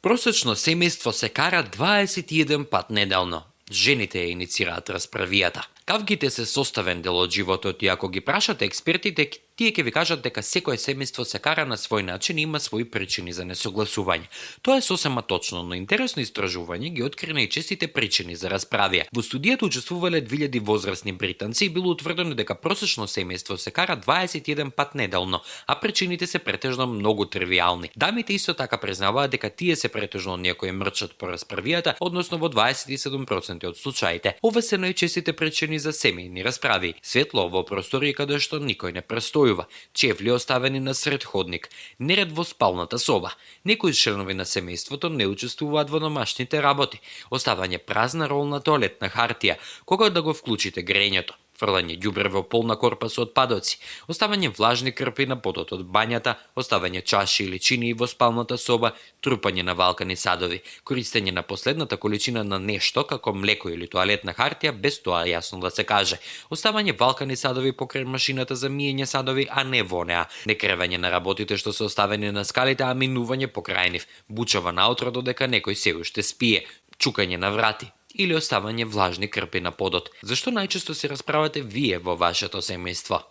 Просечно семејство се кара 21 пат неделно. Жените ја иницираат расправијата. Кавгите се составен дел од животот и ако ги прашате експертите, тие ќе ви кажат дека секое семејство се кара на свој начин и има своји причини за несогласување. Тоа е сосема точно, но интересно истражување ги откри најчестите причини за расправија. Во студијата учествувале 2000 возрастни британци и било утврдено дека просечно семејство се кара 21 пат неделно, а причините се претежно многу тривијални. Дамите исто така признаваат дека тие се претежно оние кои мрчат по расправијата, односно во 27% од случаите. Ова се најчестите причини за семејни расправи. Светло во простори каде што никој не престојува, чевли оставени на сред ходник, неред во спалната соба. Некои членови на семејството не учествуваат во домашните работи, оставање празна ролна тоалетна хартија, кога да го вклучите грењето, фрлање ѓубре во полна корпа со отпадоци, оставање влажни крпи на подот од бањата, оставање чаши или чинии во спалната соба, трупање на валкани садови, користење на последната количина на нешто како млеко или тоалетна хартија без тоа јасно да се каже, оставање валкани садови покрај машината за миење садови, а не во неа, некревање на работите што се оставени на скалите, а минување покрај нив, бучава наутро додека некој се уште спие, чукање на врати или оставање влажни крпи на подот. Зашто најчесто се расправате вие во вашето семејство?